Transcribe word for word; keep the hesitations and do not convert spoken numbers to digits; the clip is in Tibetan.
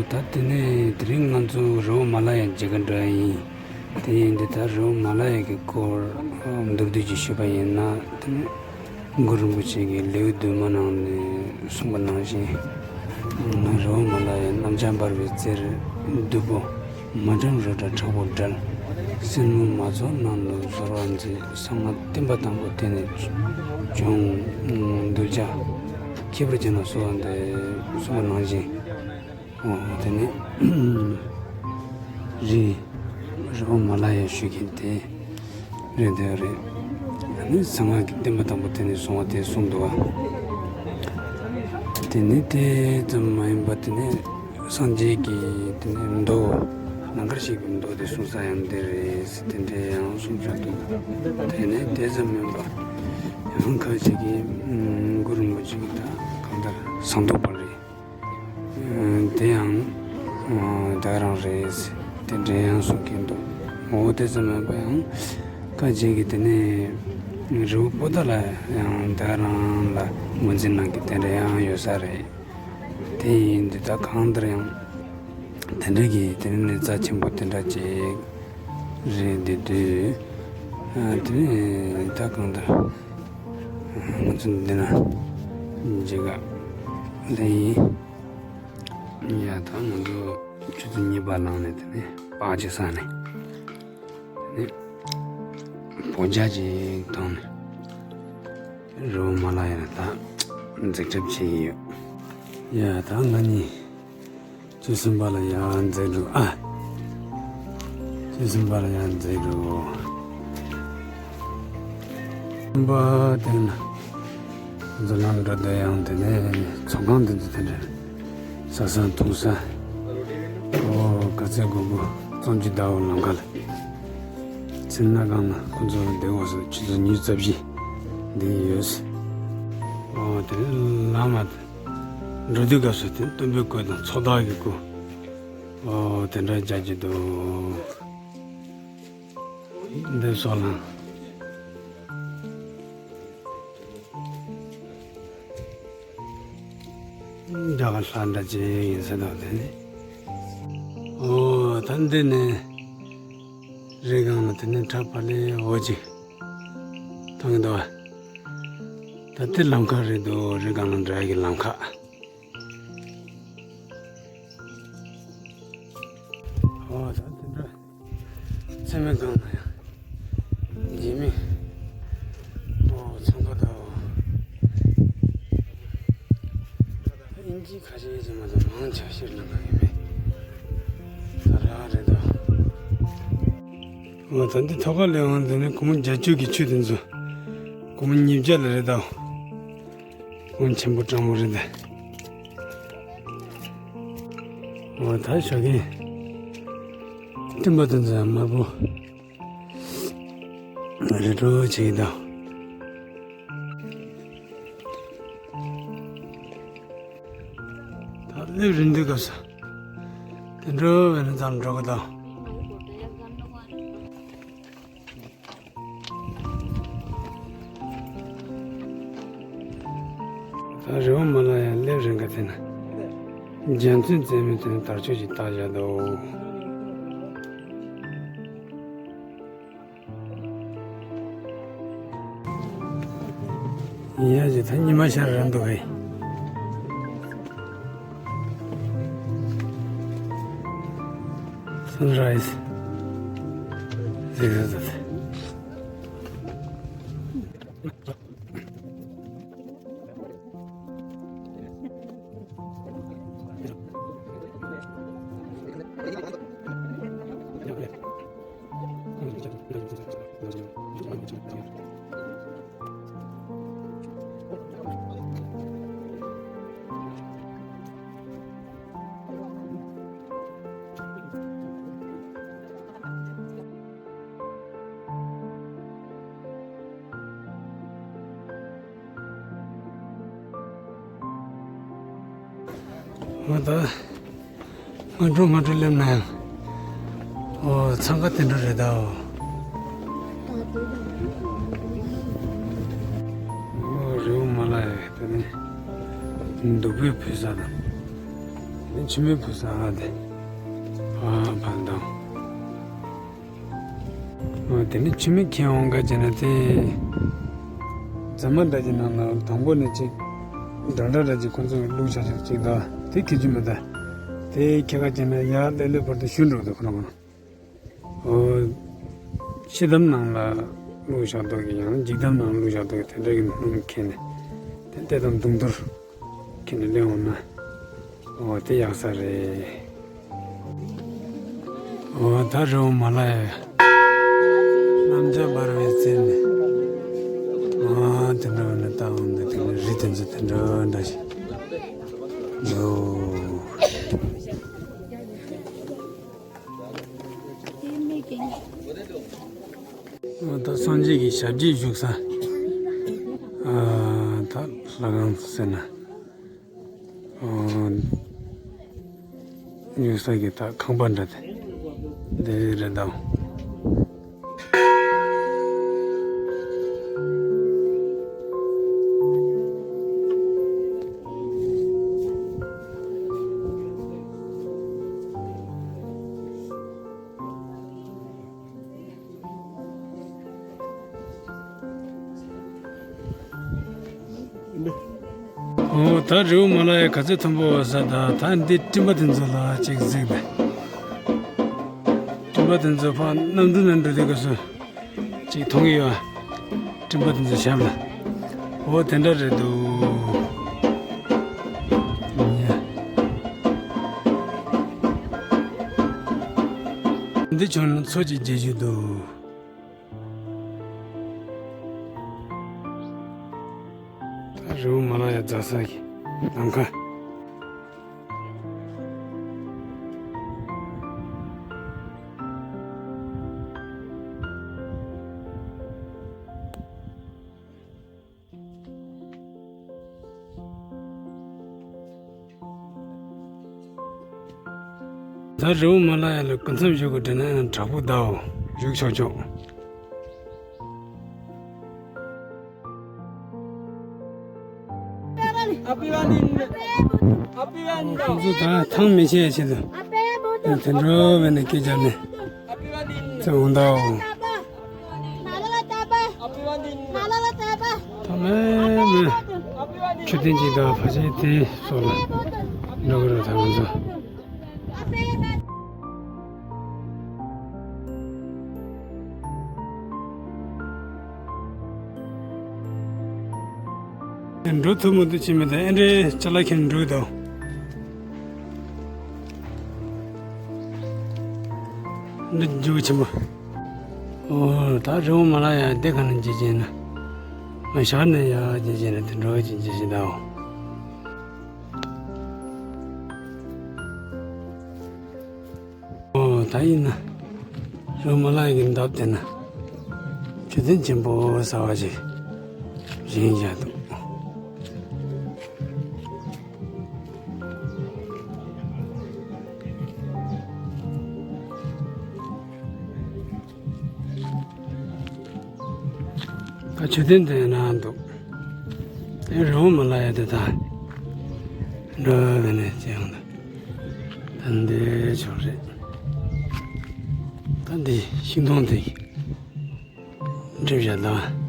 ད་དེ་ནས་དེ་རིང་ང་ཚོ་རི་བོ་མ་ལ་ཡ་མཇལ་ག་འགྲོ་ཡ་ཡིན། དེ་ཡིན་དུས་ད་རི་བོ་མ་ལ་ཡ་གི་སྐོར་མདོར་བསྡུས་ཅིག་ཞུས་པ་ཡིན་ན། དེ་ནས་གུ་རུ་རིན་པོ་ཆེ་གིས་ལེའུ་བདུན་མ་ནང་ནས་གསུངས་པ་ནང་བཞིན། རི་བོ་མ་ལ་ཡ་གནམ་ལྕགས་འབར་བའི་རྩེར་བདུད་པོ། མ་འགྲམ་རི་བྲག་མཁྲེགས་པོ་བྲལ། སྲིན་མོ་མ་ཚོགས་ནང་དུ་གསོལ་བ་འདེབས། གསང་སྔགས་བསྟན་པ་དང་པོ་དེ་ནས་བྱུང་། གདུལ་བྱ་ཁྱད་པར་ཅན་ལ་གསོལ་བ་འདེབས། གསུངས་པ་ནང་བཞིན། འོ་དེ་ནས་རི་རི་བོ་མ་ལ་ཡ་ཞུ་མཁན་དེ་རེད། དེ་རེད། ཨ་ནི་གསང་སྔགས་ཀྱི་བསྟན་པ་དང་པོ་དེ་ནས་བྱུང་བ་དེ་གསུངས་འདུག་བ། དེ་ནས་དེ་ཙམ་མ་ཡིན་པ་དེ་ནས། སངས་རྒྱས་ཀྱི་དེ་ནས་མདོ། ལང་ཀར་གཤེགས་པའི་མདོ་དེ་གསུང་ས་ཡང་འདི་རེད་ཟེར་དེ་འདྲའི་ཡང་གསུང་བྱ་འདུག་དེ་ནས་དེ་ཙམ་མིན་པ་ཡང་ཁ་ཅིག་གིས་གུ་རུ་རིན་པོ་ཆེ་གི་ད་གང་ལྟར་ཟངས་མདོག་དཔལ་རེད། དེ་ཡང་ད་ག་རང་རེད་ཟེར་དེ་འདྲའི་ཡང་གསུང་གིན་འདུག་འོ་དེ་ཙམ་མིན་པ་ཡང་ཁ་ཅིག་གིས་དེ་ནས་རི་བོ་པོ་ཏ་ལ་ཡང་ད་ག་རང་ལ་ངོས་འཛིན་གནང་གི་དེ་འདྲ་ཡང་ཡོད་ས་རེད། དེ་ཡིན་དུས་ད་གང་ལྟར་ཡང་དེ་འདྲ་གི་དེ་ནི་གནས་རྩ་ཆེན་པོ་དེ་འདྲ་ཅིག་རེད། དེ་དུས་ཨ་དེ་ནི་ད་གང་ལྟར་ང་ཚོ་འདི་ན་མཇལ་ག་སླེབས་ཡིན། ཡ་ད་ང་ཚོ་ཆུ་ཚོད་གཉིས་པ་ལངས་ནས་དེ་ནི་པགས་ཅིག་ཟ་ནས། ནི་བོད་ཇ་ཅིག་བཏུང་ནས་རི་བོ་མ་ལ་ཡ་ལ་ད་འཛེགས་གྲབས་བྱེད་ཀྱི་ཡོད། ཡ་ད་ང་གཉིས་བཅུ་གསུམ་པ་ལ་ཡར་འཛེགས་འགྲོ། ཨ། བཅུ་གསུམ་པ་ལ་ཡར་འཛེགས་འགྲོ། གསུམ་པ་དེ་ན་འཛུལ་ལམ་འགྲོ་དུས་ཡང་དེ་ནས་ཚོང་ཁང་དེ་ཚོ་དེ་འདྲ་ཟ་ས་འཐུང་ས། ཨོ་ག་ཚོད་དགོས་དགོས་བཙོང་རྒྱུ་ཟླ་བ་ལམ་ཁ་ལ། མཚན་སྣ་གང་ན་ཁོ་ཚོ་ལ་བསྡད་འོ་ཟེར་ཆུ་ཚོད་ཉི་ཤུ་རྩ་བཞི་འདི་ཡོད། ཨོ་དེ་ནས་ལམ་མ་འགྲོ་དུས་སྐབས་སུ་དེ་སྟོན་པའི་སྐུ་དང་ཚོགས་བདག་གི་སྐུ། ཨོ་དེ་འདྲ་མཇལ་རྒྱུ་འདུག་འདི་སོགས་ལ། རྒྱ་གར་ལྷ་འདྲ་ཅིག་ཡིན་ས་འདུག་དེ་ནི། ཨོ་ད་འདི་ནི་རི་སྒང་ལ་དེ་ནི་བྲག་ཕ་ལེ་འོ་ཅིག་མཐོང་གི་འདུག་བ། ད་དེ་ལམ་ཁ་རེད་འདུག་རི་སྒང་ལ་འགྲོ་ཡ་གི་ལམ་ཁ། ཨོ་ད་དེ་འདྲ། མཚན་མོའི་སྒང་ལ་ཡང་རྗེས་མའི་ཨོ་ཚོང་ཁང་དང་། དབྱིན་ཇི་ཁ་ཤས་ཀྱིས་མ་གཏོགས་མང་ཆེ་བ་ཕྱིར་གནང་གི་མེད། ད་རག་རེད་དོ། ཨོ་ད་འདི་ཐོག་ཁ་ལས་འོང་དེ་ནི་སྒོར་མོ་བརྒྱད་ཅུ་གི་ཆུ་དེ་ཚོ་སྒོར་མོ་ཉིས་བརྒྱ་ལ་རེད་དོ། སྒོར་མོ་ཆེན་པོ་སྤྲང་པོ་རེད་དེ། ཨོ་ད་ཞོགས་ཀས་སྤྲིན་པ་དེ་ཚོ་ཡང་དམར་པོ་རི་བྲོ་བྱེད་ཀྱི་འདུག་ད་སླེབས་རན་དུས་སྐབས་སུ་དེ་འགྲོ་བའི་ནི་ཙམ་འགྲོ་གི་འདུག་ད་རི་བོ་མ་ལ་ཡ་སླེབས་རན་ག་དེ་ན་རྒྱལ་མཚན་རྩེ་མོའི་དེ་ནི་དར་ལྕོག་ཅིག་བཏགས་བཞག་འདུག་ཡིན་ཡ་ཞིག་ད་ཉི་མ་ཤར་རན་འདུག་གས། Sunrise. ཟིག་ཟིག་ཟིག་ང་ད་སྔ་དྲོ་སྔ་དྲོ་སླེབས་ན་ཡང་། ཨོ་འཚང་ཁ་དེ་འདྲ་རེད་ད། ཨོ་རི་བོ་མ་ལ་ཡ་དེ་ནི་བདུག་སྤོས་ཕུལ་ས་དང་། མཆོད་མེ་ཕུལ་ས་དེ། ཨ་ཕར་འདུག་ཨོ་དེ་ནས་མཆོད་མེ་འཁྱེར་འོང་ག་བྱས་ན་དེ། རྫ་མ་འདྲ་ཅིག་ནང་ལ་དང་པོ་ནས་ཅིག་འདྲ་འདྲ་འདྲ་ཅིག་ཁོ་ཚོས་བླུགས་བཞག་ཅིག་འདུག་དེ་འཁྱེར་རྒྱུ་མི་འདུག་དེ་འཁྱེར་ག་བྱས་ན་ཡར་སླེབས་སླེབས་བར་དུ་ཞུ་འགྲོ་འདུག་ཁོ་རང་ཁོ་རང་། ཨོ། ཕྱི་འདམ་ནང་ལ་བླུགས་བཞག་འདུག་གི། ཡང་འཇིག་འདམ་ནང་བླུགས་བཞག་འདུག་གི། དེ་འདྲ་གི་སྣུམ་འཁྱེར་ནས་དེ་ལྟ་དང་མདུང་ཐུར་འཁྱེར་ནས་སླེབས་འོང་ན། ཨོ་དེ་ཡག་ས་རེད། ཨོ་ད་རི་བོ་མ་ལ་ཡ་གནམ་ལྕགས་འབར་བའི་རྩེ་ནས། ཨོ་དེ་འདྲ་བ་ནས་ལྟ་འོང་ན་དེ་ནས་རི་དེ་ཚོ་དེ་འདྲ་འདྲ་ཞིག་འདུག་ད་སངས་རྒྱས་ཀྱི་ཞབས་རྗེས་བཞུགས་ས། ཨ་ད་ལྷ་ཁང་ཟེར་ན། ཨ་བཞུགས་ས་གི་ད་ཁང་པ་འདྲ་དེ་འདི་རེད་དམ། ཨོ་ད་རི་བོ་མ་ལ་ཡ་ག་ཚོད་མཐོན་པོ་ཡོད་ས། ད་ད་འདི་སྤྲིན་པ་དེ་ཚོ་ལ་ཅིག་གཟིགས་པས། སྤྲིན་པ་དེ་ཚོ་ཕར་གནམ་གྲུ་ནང་འགྲོ་དུས་སྐབས་སུ་ཅིག་མཐོང་གི་ཡོད། སྤྲིན་པ་དེ་ཚོ་ཞབས་ལ། ཨོ་དེ་འདྲ་རེད་འདུག་འདི་བྱུང་ན་མཚོ་གཅིག་མཇལ་རྒྱུ་འདུག་ད་རི་བོ་མ་ལ་ཡ་འཛེག་ས་གི་ལམ་ཁ། ད་རི་བོ་མ་ལ་ཡ་ལ་སྐུ་མཚམས་བཞུགས་དགོས་དྲན་ན་ཡང་དྲག་པོ་གདའོ། བཞུགས་ཆོག་ཆོག་ཁོང་ཚོ་ད་ཐང་མི་ཆད་ཆེད་དུ་དེ་འགྲོ་བས་ནས་སྐད་རྒྱབ་ནས་ཚེ་འོང་དའོ། ཐང་མེད་མེད་མཆོད་རྟེན་གཅིག་དང་ཕལ་ཆེར་དེ་སོགས་ལ་འགྲོ་གི་རེད་ད་ང་ཚོ། འགྲོ་ཐུབ་མི་འདུག་ཅི་མི་འདུག་ཨེ་འདྲའི་ཅ་ལག་ཁྱེར་འགྲོ་གི་འདུག་འདི་རྒྱུག་ཆེན་པོ། ཨོ་ད་རི་བོ་མ་ལ་ཡ་འདི་ག་ནས་འཇིག་རྒྱུ་ན། ང་ཞག་ནས་ཡ་འཇིག་རྒྱུ་ན་དེ་འགྲོ་གི་འཇིག་རྒྱུ་ཞིག་འདའོ། ཨོ་ད་ཡིན་ན་རི་བོ་མ་ལ་ཡ་གི་འདབས་དེ་ན་མཆོད་རྟེན་ཆེན་པོ་གསར་པ་ཞིག་བཞེངས་བཞག་འདུག་ད་མཆོད་རྟེན་དེ་ན་འདུག་དེ་རི་བོ་མ་ལ་ཡ་དེ་ད་འགྲོ་བས་ནས་ཅི་ཡོང་ད། ད་འདི་ཕྱོགས་རེད། ད་འདི་ཤིང་སྡོང་དེ་འགྲིབ་བཞག་ད།